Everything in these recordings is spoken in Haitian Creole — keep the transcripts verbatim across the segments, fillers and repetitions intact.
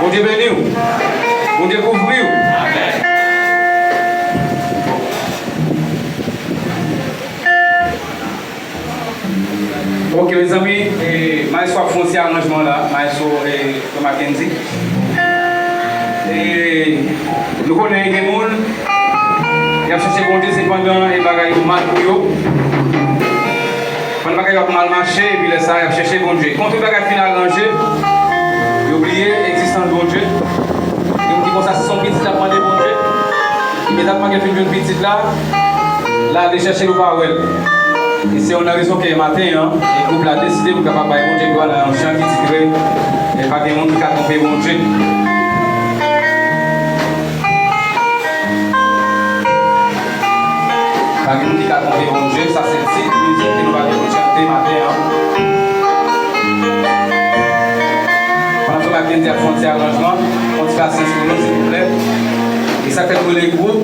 Bondye beni w. Bondye kouvri w. Ok, mezanmi, e, maestro ap fè yon ti aranjman la, maestro, e, Frè Mackendy. E, nou konnen gen moun, y ap chèche Bondye, se pandan e bagay yo mal pou yo. Pandan bagay yo ap mal mache, epi lè sa a, y ap chèche Bondye. Kon tout bagay fin aranje, yo bliye egzistans Bondye. Gen moun ki konsa, si se yon pitit l ap mande Bondye, imedyatman ke l fin jwenn pitit la, l ale chèche l, ou pa wè l. E se youn nan rezon ke maten an, e gwoup la deside pou kapab bay Bondye glwa nan yon chan ki titre, e pa gen moun ki ka twonpe Bondye. Pa gen moun ki ka twonpe Bondye, sa se tit mizik ke nou pral chante maten an. Pandan Frè Mackendy ap fè yon ti aranjman, yon ti pasyans pou nou, silvouplè. E sa k fè nou rele gwoup.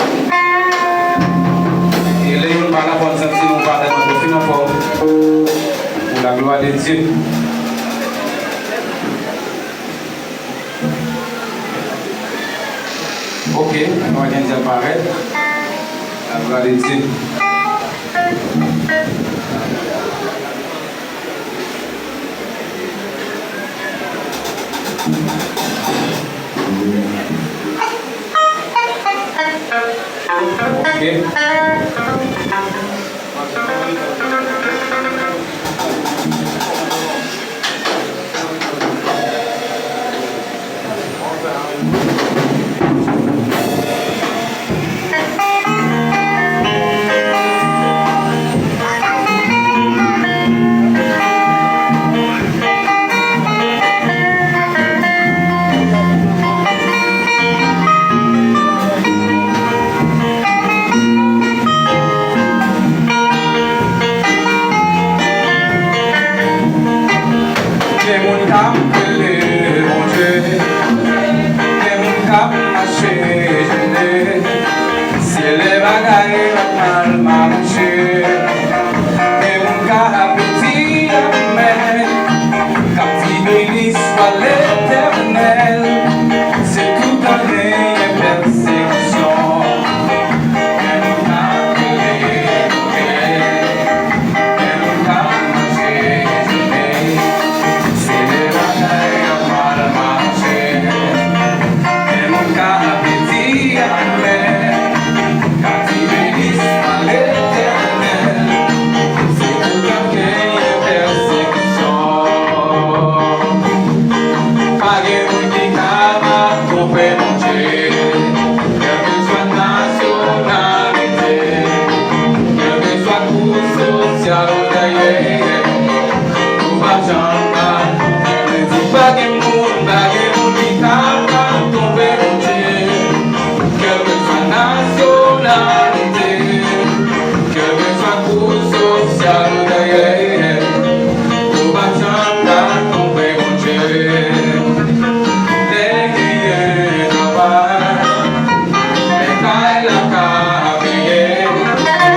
E lè youn pa la, fò n santi nou pa vrèman twò fin anfòm. Pour la gloire de Dieu. Ok, nou wè Denzel parèt. La gloire de Dieu. Ok. Gen moun k ap rele Bondye, gen moun k ap mache jennen. Se lè bagay ap mal mache. Gen moun k ap di amèn, k ap di beni swa Letènèl. Se toutan genyen pèsekisyon. Gen moun k ap rele Bondye, gen moun k ap mache jennen. Se lè bagay ap mal mache. Gen moun k ap di amèn, k ap di beni swa Letènèl. Se pou yo genyen pèsekisyon. Pa gen moun ki kapab twonpe Bondye. Kèlkeswa nasyonalite, kèlkeswa koulè sosyal ou genyen, ou p ap janm ka twonpe. Mwen di pa gen moun, pa gen moun ki kapab twonpe Bondye. Kèlkeswa nasyonalite, kèlkeswa koulè sosyal ou genyen, ou p ap janm ka twonpe Bondye. Lè genyen travay, lè kay la ka peye,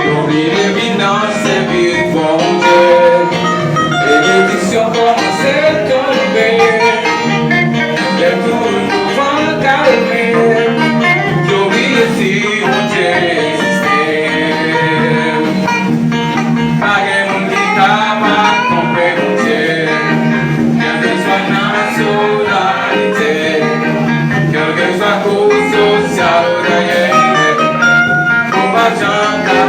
yo bliye vin nan sèvis Bondye. Benediksyon kòmanse tonbe. Lè tout mouvman kalme, yo bliye si Bondye egziste. Pa gen moun ki kapab twonpe Bondye. Kèlkeswa nasyonalite, kèlkeswa koulè sosyal ou genyen, ou p ap janm ka.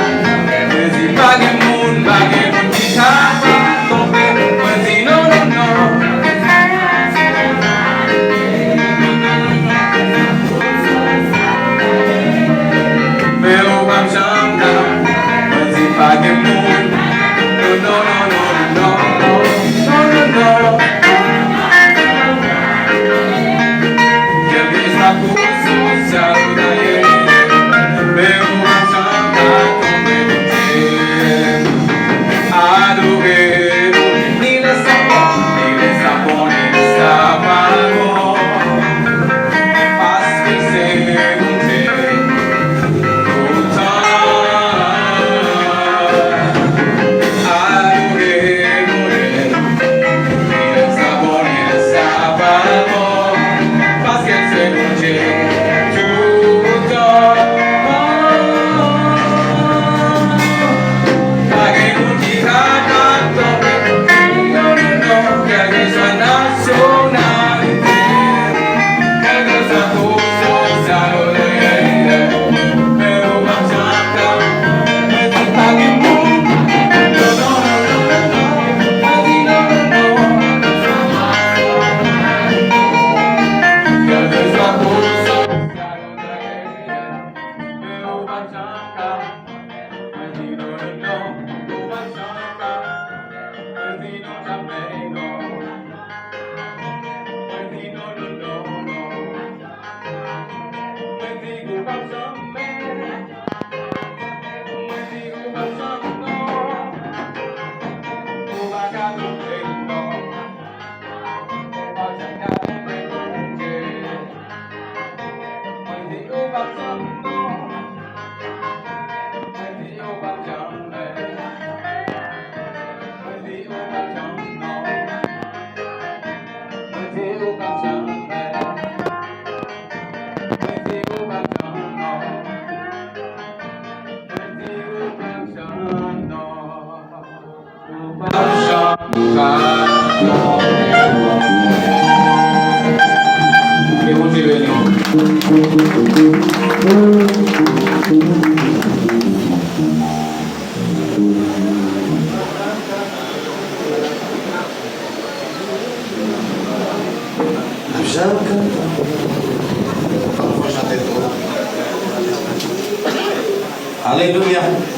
Mwen di pa gen moun, pa gen moun ki kapab twonpe. Mwen di non, non, non. Ke Bondye beni w. Alelouya.